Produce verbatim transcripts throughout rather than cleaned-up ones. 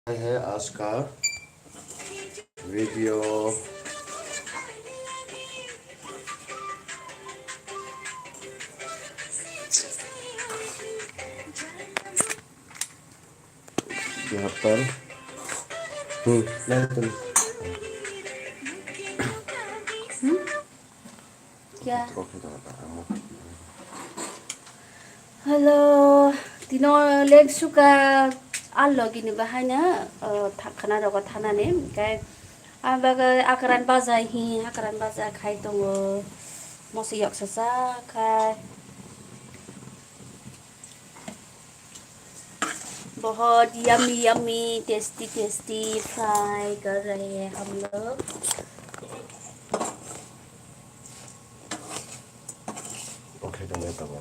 है आज का वीडियो। यहाँ पर, हम्म, नहीं तो नहीं। क्या? Hello, tino lengsuka alo gini bahai na, eh, tha-, khana rogo thanani, kai, ah, baga akran baja hi, akran baja khai tongo, mosi yoksa sa khai. बहुत yummy yummy tasty tasty fry कर रहे हैं हम लोग। Okay, tong le tongo.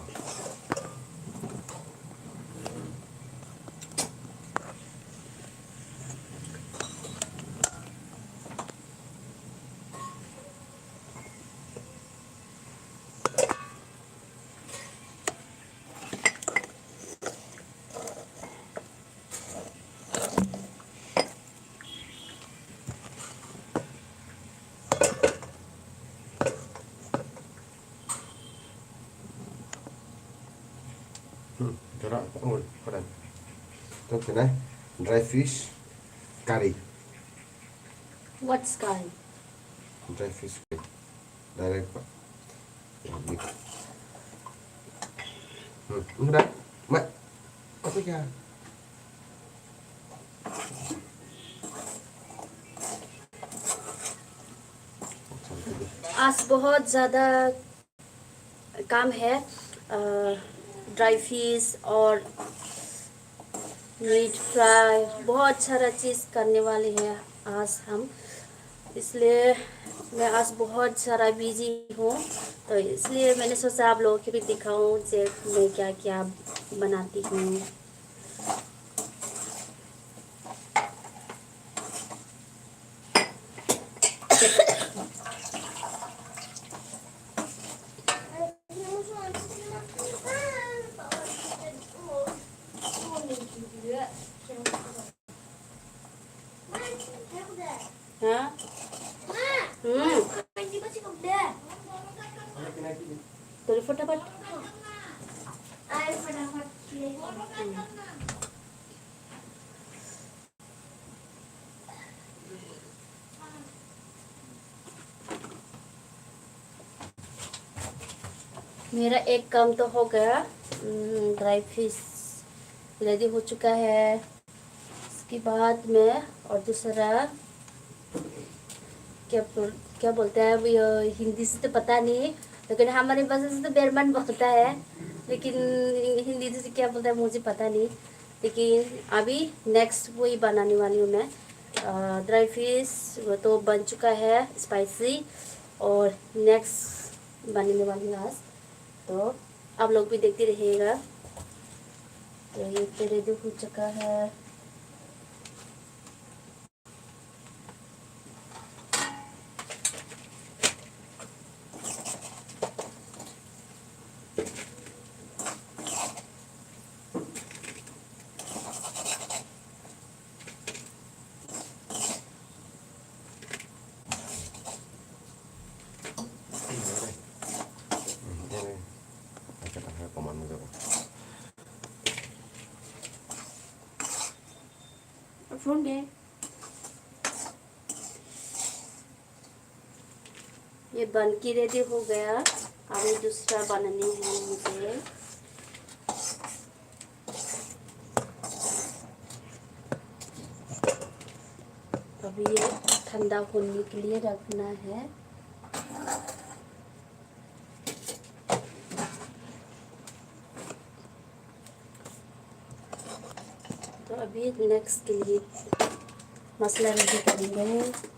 Hmm, jora, oh, kodan. Tok kena, dry fish curry. What's curry? Dry fish curry. Direct pa. Hmm, udah. Mak. Apa ya? आज बहुत ज़्यादा काम है, अ, ड्राई फिश और मीट फ्राई, बहुत सारा चीज़ करने वाले हैं आज हम, इसलिए मैं आज बहुत सारा बिजी हूँ, तो इसलिए मैंने सोचा आप लोगों को भी दिखाऊँ जे मैं क्या क्या बनाती हूँ। हाँ? हम्म। तेरे फटाफट। मेरा एक काम तो हो गया, हम्म, ड्राई फिश रेडी हो चुका है। उसके बाद में और दूसरा क्या बोल-, क्या बोलते हैं वो, ये हिंदी से तो पता नहीं, लेकिन हमारे भाषा से तो बेरमन बोलता है, लेकिन हिंदी से क्या बोलता है मुझे पता नहीं। लेकिन अभी नेक्स्ट वही बनाने वाली हूँ मैं। अ, ड्राई फिश वो तो बन चुका है, स्पाइसी, और नेक्स्ट बनने वाली हूँ आज। तो आप लोग भी देखते रहिएगा। तो ये तो रेडी हो चुका है। फोन दे। ये बन के रेडी हो गया, अभी दूसरा बनानी है मुझे। अभी ये ठंडा होने के लिए रखना है। तो अभी नेक्स्ट के लिए मसाला रेडी करेंगे।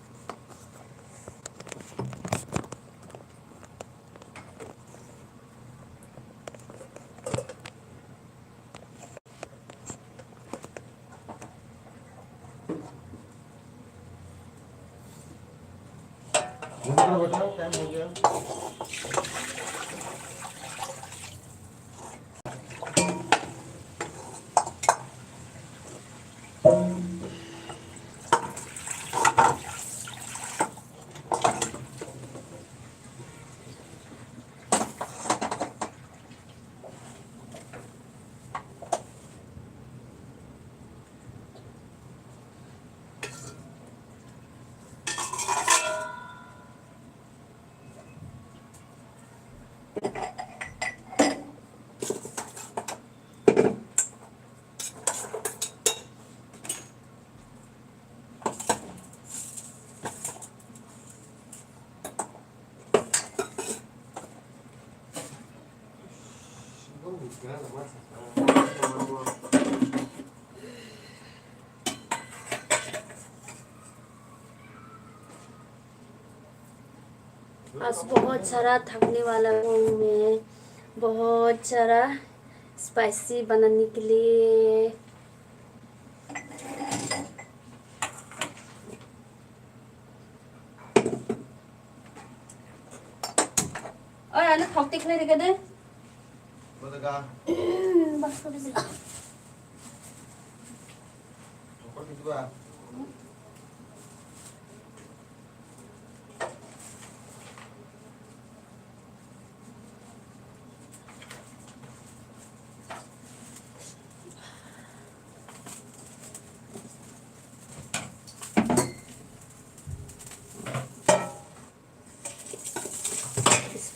आज बहुत सारा थकने वाला हूँ मैं, बहुत सारा स्पाइसी बनाने के लिए। Oi, ano thok tikhlai rega de. Bodoka. Bas ko bisi. Thok tikhlai ba.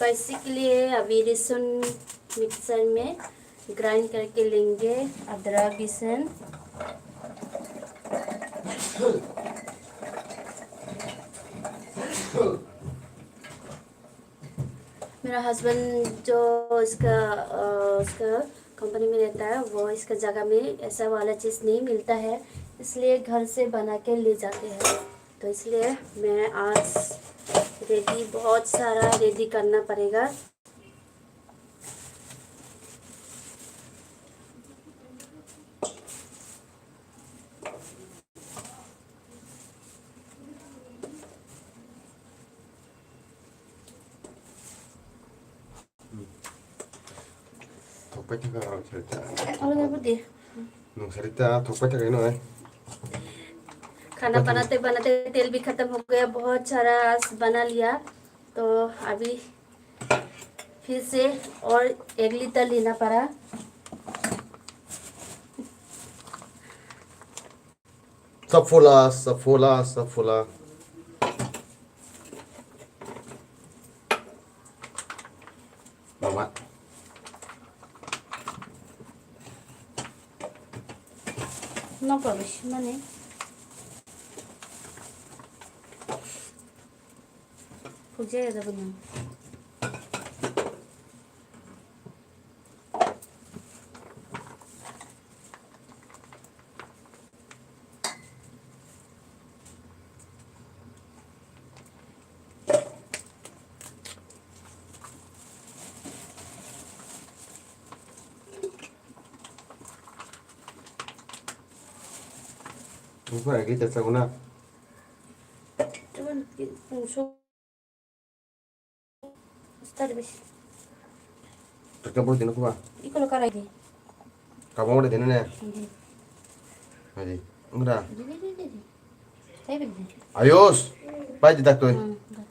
Spicy के लिए अभी लहसुन मिक्सर में ग्राइंड करके लेंगे, अदरक, लहसुन। मेरा हस्बैंड जो इसका, अ, उसका कंपनी में रहता है, वो इसका जगह में ऐसा वाला चीज़ नहीं मिलता है, इसलिए घर से बना के ले जाते हैं। तो इसलिए मैं आज रेडी, बहुत सारा रेडी करना पड़ेगा। Thokpai thaka ang sarita. Alo na budi. Nung sarita thokpai thaka ino ai. खाना बनाते बनाते तेल भी खत्म हो गया, बहुत सारा बना लिया, तो अभी फिर से और एक लीटर लेना पड़ा। Safula, safula, safula. Mama. Nokbar bisi mani. Pujaya jago nang. Buphang agi cha chaguna. Cuman pungso. Start bisi. Terkabur dino kuba. Iko lo karai di. Kabang udah dino ne. Adi. Adi. Enggak. Di, di, di, di, di. Saya beri di. Ayos. Pai di tak tuh. Hmm, dah.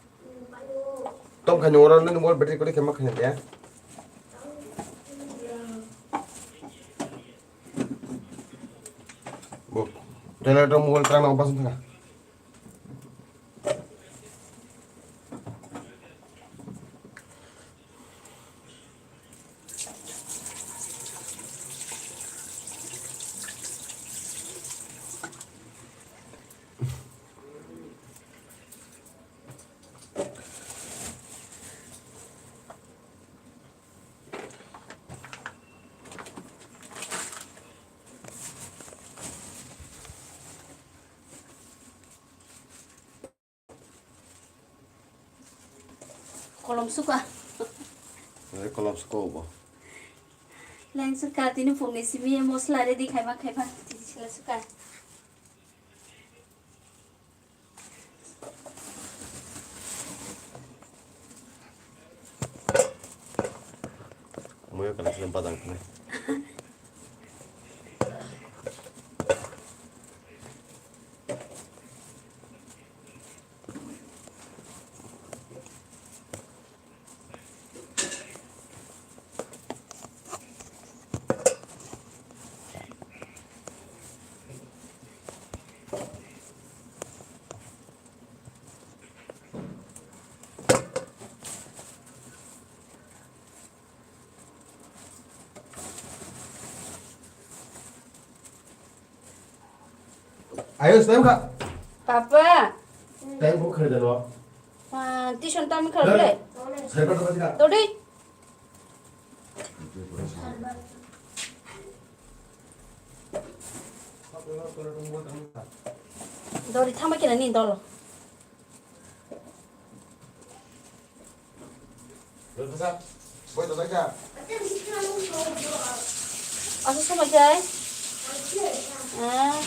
Tom kan orang lain mobile battery kau kemak kan ya. Bu, trailer tu mobile terang nak pasang tengah. Kolom suka. Oi, kolom suka obo. Leng suka, tini phungni simi mosla ready khaima khaima tini sila suka. Muyo kana sila badang kene. Ayos, time kha. Papa. Time ko khare dalo. Ah, tuition time khare le. Sai kha to kha. Todi. Dori thangma kena ni dolo. Asa sama jai. Ah.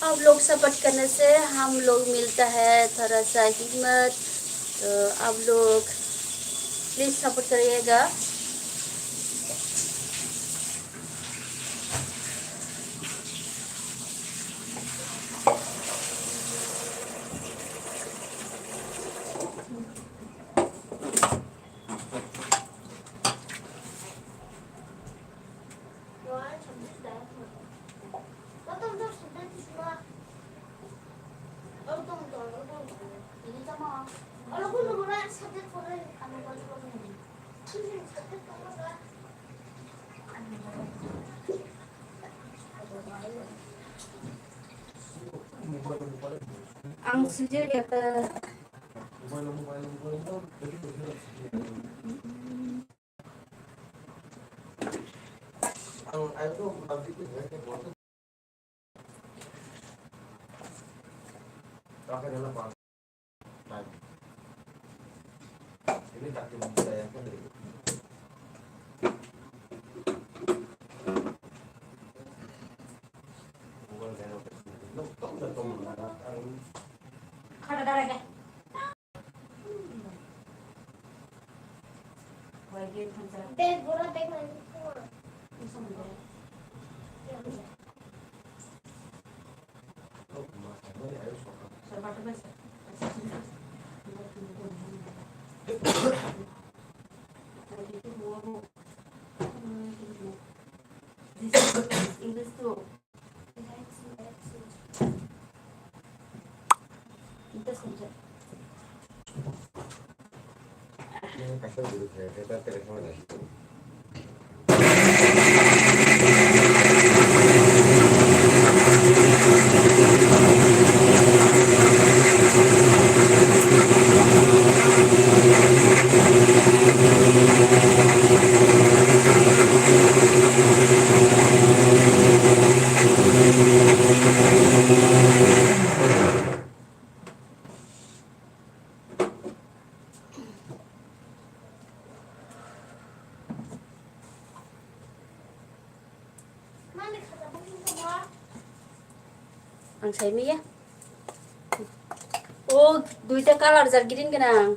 आप लोग सपोर्ट करने से हम लोग मिलता है थोड़ा सा हिम्मत। तो आप लोग प्लीज सपोर्ट करिएगा। Ang sujud ya ke. This is English too. Ang sai maya. O, duita color jar green gwnang.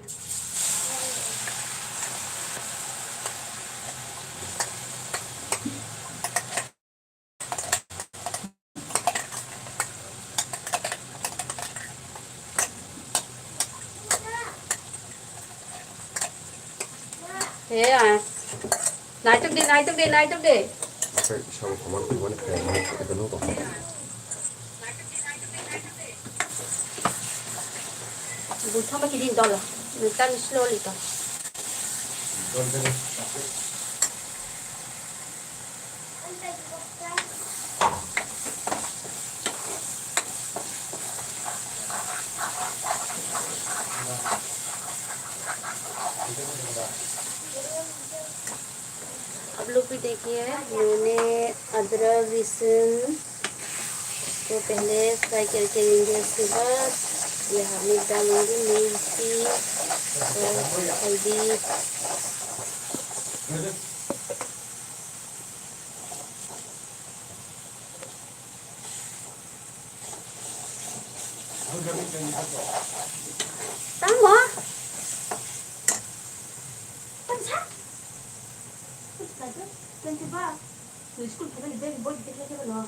He, ah. Naitok de, naitok de, naitok de. Oke, isang teman teman kayak mana kita dulu kok. Buthama kidin dolo. Nang tani slowly to. आप लोग भी देखिए, मैंने अदरक, लहसुन को पहले फ्राई करके लेंगे, उसके बाद ये हमें डालेंगे मिर्ची और हल्दी। Tamo? Tamo sa? Twenty ba? School khabai bag boy dekhe khe no.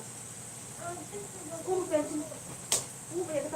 Kum pencil. Kum pencil.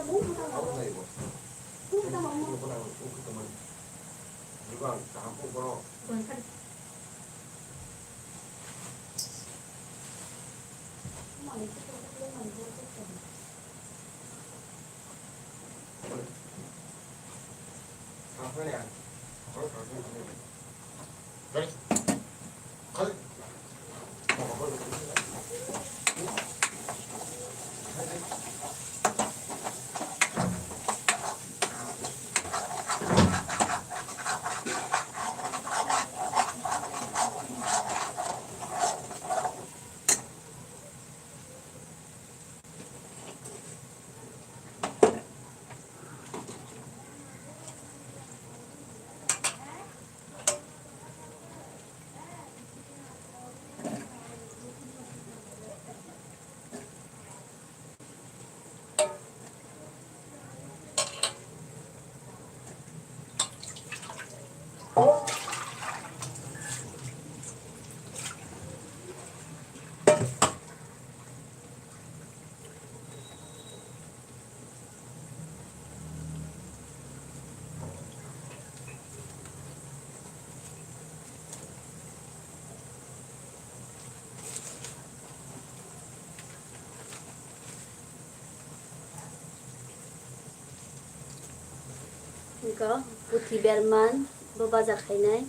Wngkha puthi berman bo baja khainai.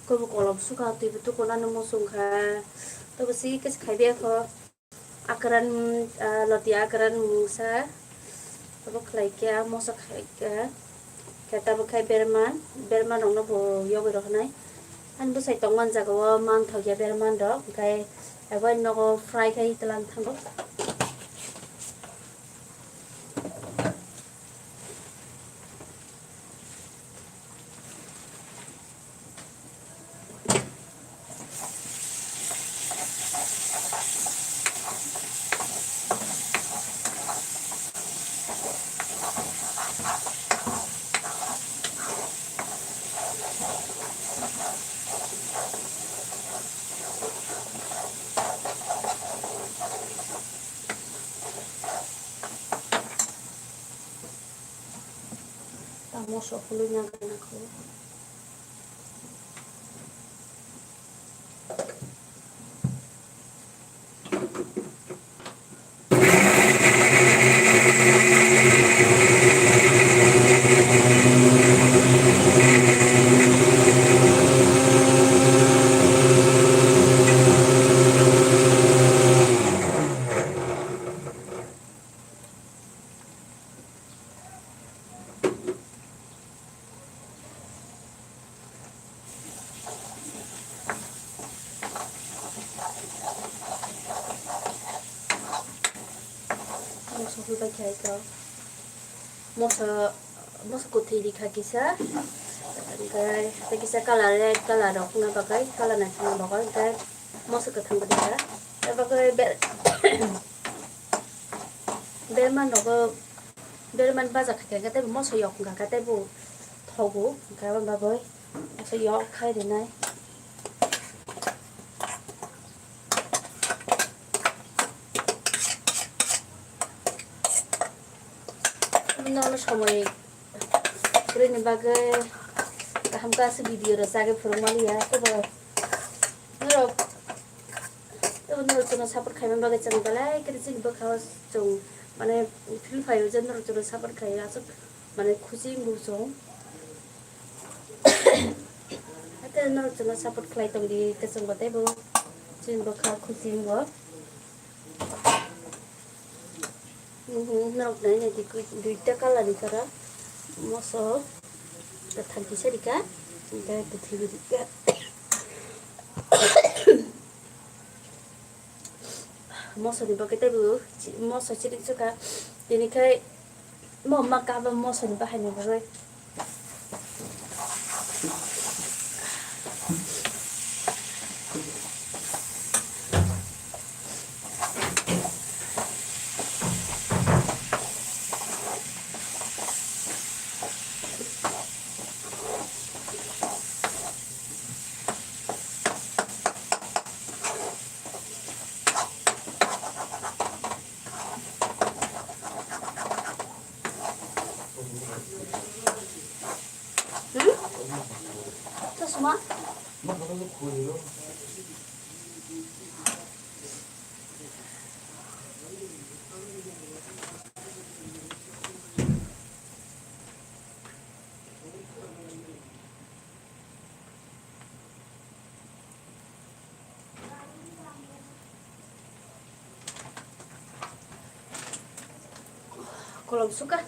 Kobo kolom sukha, twibo tukunani muchung kha. Tobo si khe khai de kho. Akran, ah, loti akran mungsa. Tobo khlai khe, ah, moso khai khe. Khe tabo khai berman, berman rokno bo yogwi roknai. Ani bwsai tongmani jaga o manthok ya berman rok, hwnkhe abo ani nogo fry khai tlang thango. Tamo sokolwi nang nang kho. Moso hwnbai khe ito moso, moso kwthwi rikha kisa, hwnkhe tei kisa colour red colour rok wngna bagwi, colour naisingna bagwi, hwnkhe moso kwthang bo rikha. Tei bagwi be-, berman rogo, berman baja khaikha khe tei bo moso yok wngkha khe tei bo thogo, hwnkhe aboni bagwi. Asa yok khai rinai. Nono somoi kwrwini bagwi kaham khe aswk video rok chagwi phwrwng maliya, teibo norok Tei norok chwngno support khaimani bagwi chwng belai kheno chini bwkhao chwng, mane, feel phaio je norok chwngno support khlaiwi aswk, mane, khusi wngbo chwng. Haikhe norok chwngno support khlai tongdi, kwchwngbo teibo chini bwkha khusi wngbo. Mhm, norok nai nai di, duita colour ni kara. Moso kwthang kisa rika, hwnkhe kwthwi rika. Moso ni bagwi teibo chi-, moso chirik chukha, tini khai mo ma kaba moso ni bahai ni bagwi. Ma? Kolom suka.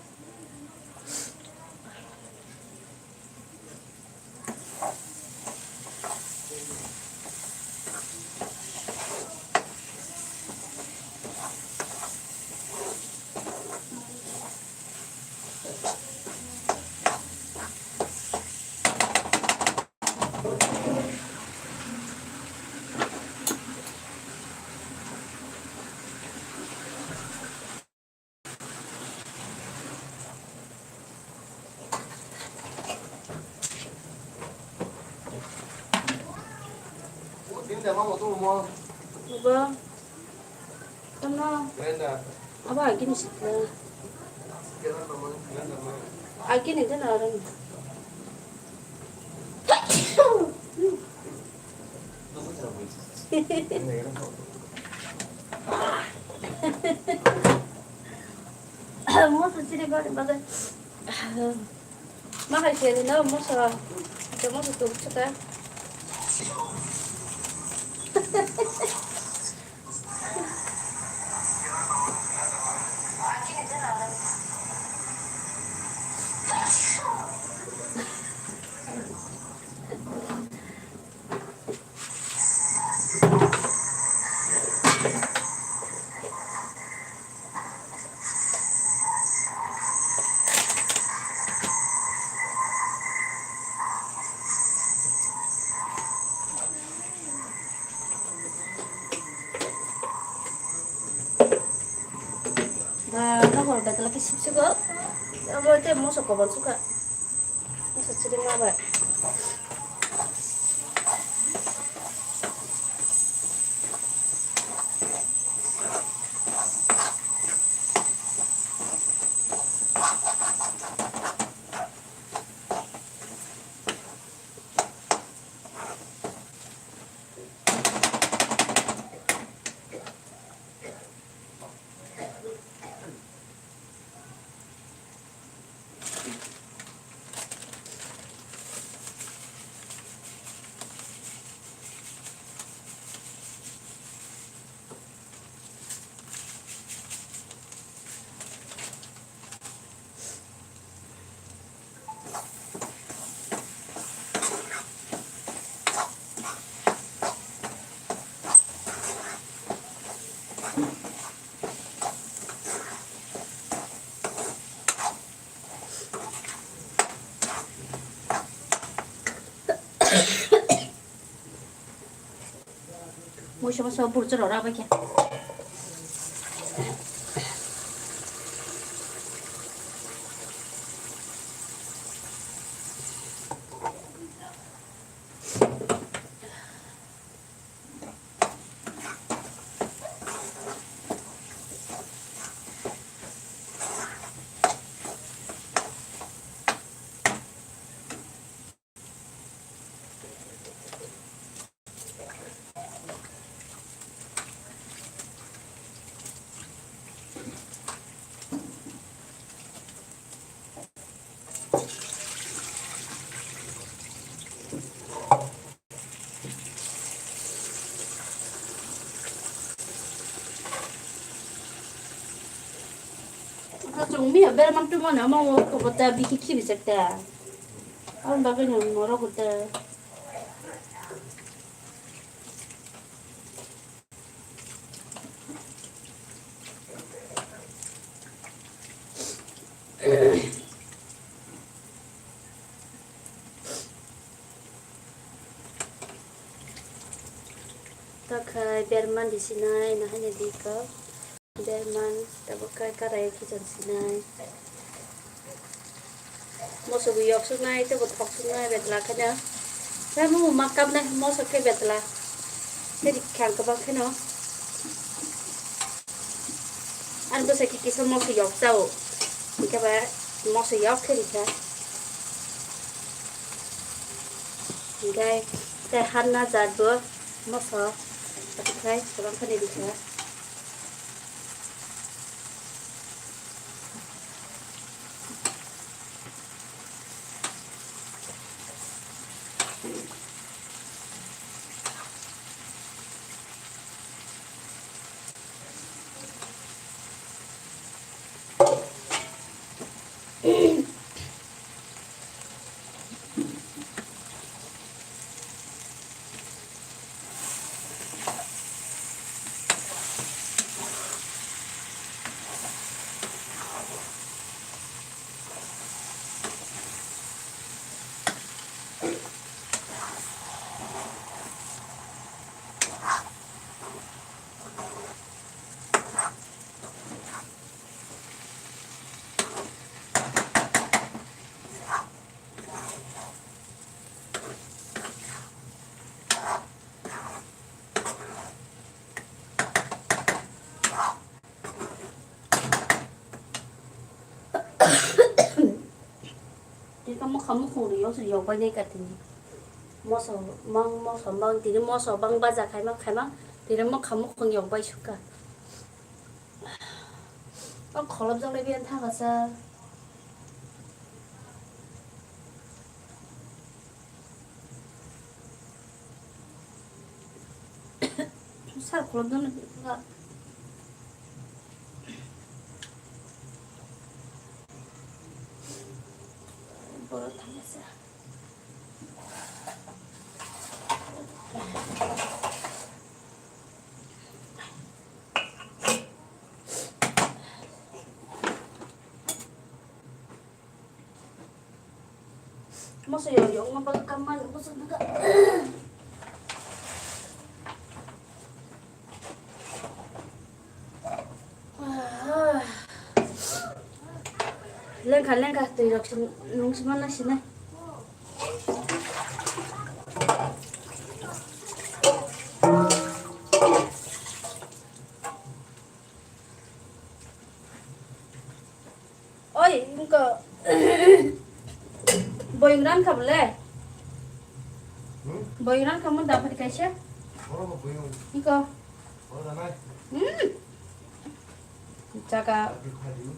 Bo. Tamo. Abo agini sikla. Agini dena orang. Moso sini kau ni bagai. Ma hai se no moso. Ito moso tu suka. Ba, nokol betla ke sipsiko. Abo te moso kobol suka. Moso chiri ma bai. Muisa muisa burjak rok rak bai khe. Chwng mi bermang tu mana mau kobota biki kiri sekta. Ang bagai nang norok kota. Takhai berman di sinai, nahani di kau. Berman, tabuk kai karai kichon sinai. Moso bo yok suknai, tebo thok suknai, betla kheno. Khe mo makap nai, moso khe betla. Khe ri khang kabang kheno. Ani bwsai khe kisa moso yok chao. Hingkhe ba moso yok khe ri kha. Hinkhe tei hanna jat bo moso, atikhai kwbang khe nini khe. Tini ka mokha mukhung riyok se yok bai nai ka tini. Moso mang, moso mang, tini moso bang baja khaima khaima, tini mokha mukhung yok bai sukha. O kholop jang le biyan thangasa. Sar kholop jang le biyan thangasa. Borok thangasa. Moso yo yo ngapa kamar moso duga. Lengkha lengkha twi rok nung sima na sinai. Oi, inko. Boyong ran kha bole. Hmm? Boyong ran kha mun da phari kaisa. Oro bo boyong. Inko. Oro da nai. Hmm. Jaga. Adi phari.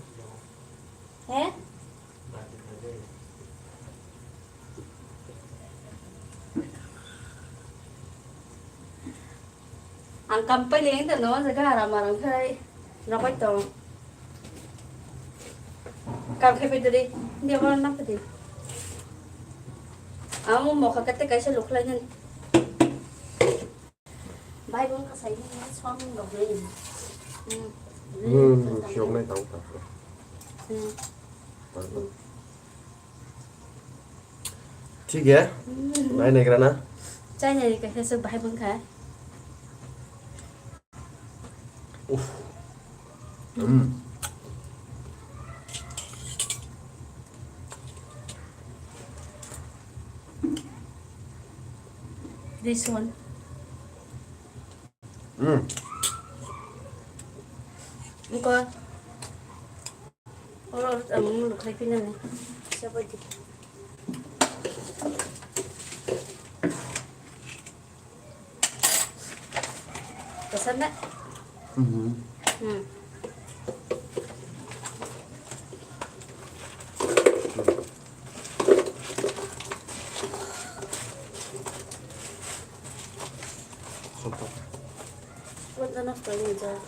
He? Adi phari. Ang kam paileng tongno, o jaga aram aram khe rapai tong. Kam khe paidori, dia bono nang paidi. Ang mokha kete kaisa lukhlai nani. Bai bung kasai ni som rok ni. Hmm. Hmm, siok nai tau ta. Hmm. Pardon. Thik he? Nai naigra na? Chai nai ka he sok bahai bung kha. Uff. Mm. This one. Mm. Engko. Oro, oro, ang mulu khai pinani. Siapa di? Pesan na? Mhm. Hmm. Soto. Wala na pala dyan.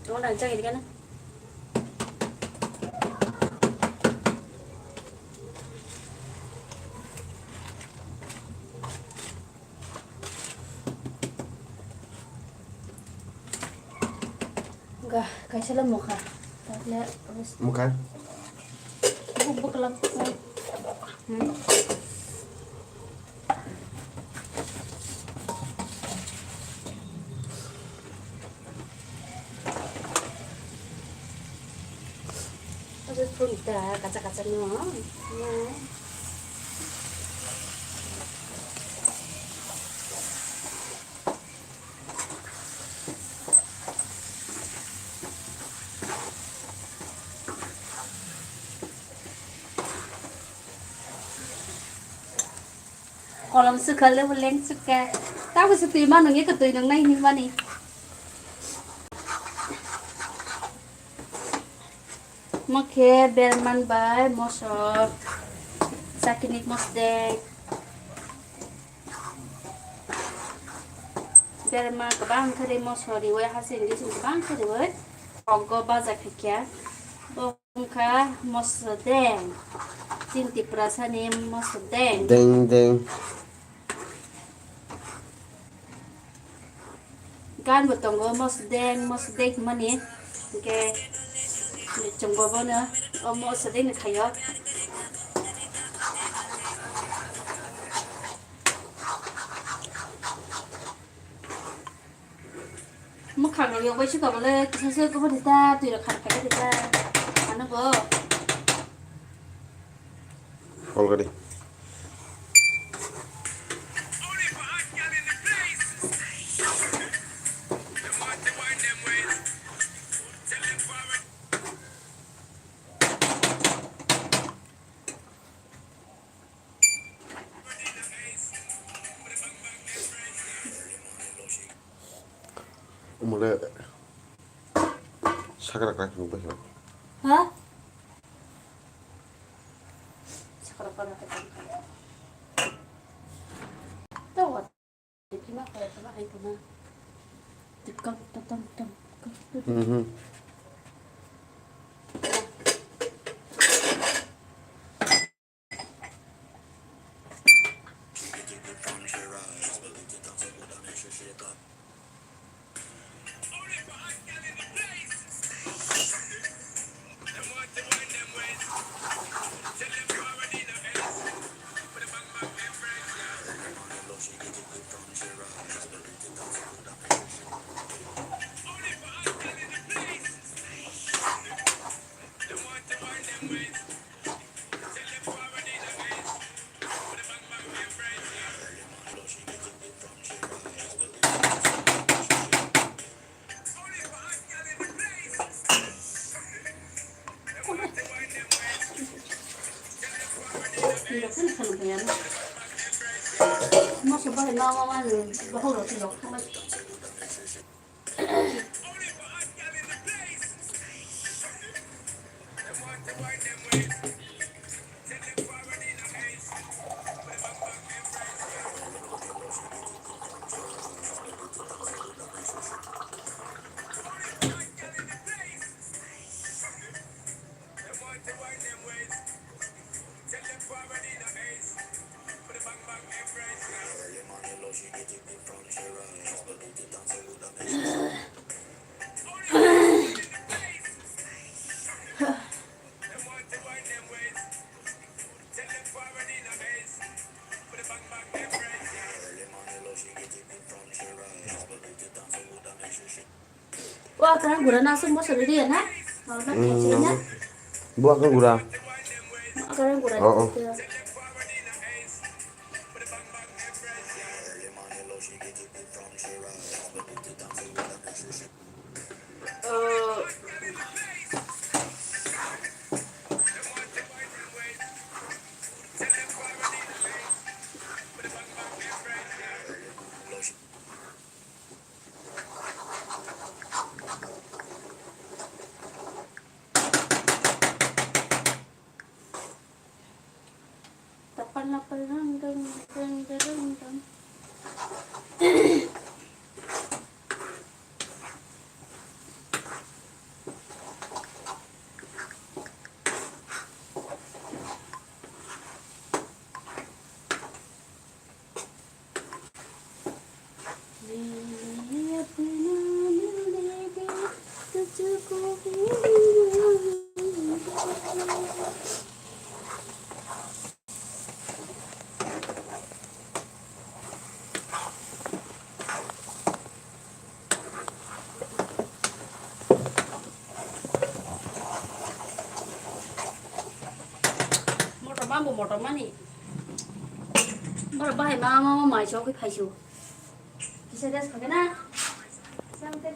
Ano lang dyan, hindi ka na? Ga, kaisa le mokha. Tablet, mokha? Buk buk lap. Hmm. Ado phun ta kacha kacha no. Hmm. Kolom sukha le bo leng sukha. Tabo se twi ma nungya ko twi nung nai hinmani. Mo khe berman bai mosor. Sakini mosdek. Berma kwbang khe mosor riwi hasing dising kwbang khe riwi. Ogo baja khaikha. Wngkha mosodeng. Chini Tiprasani mosodeng. Deng, deng. Gan bo tongo mosodeng, mosodeng hwnmani. Hwnkhe chwngbo bono o mosodeng ni khaio. Mwkhang rok yogbai se kobole kisa se kobor di ta, twi rok khar khai di ta. Ano bo. Already. Umule sakra krak nungbai kha. Ha? Sakra krak krak. Tawa. Kima kaya kama ai kama. Tikam tatam tam. Mhm. Wa karang gura na sung mo sori dia na. Buah kan gura. Karang gura. Oh, oh. Motor bambo motor mani. Motor bahai ma ma ma mai chok phai su. Kisa gas khabe na. Sang te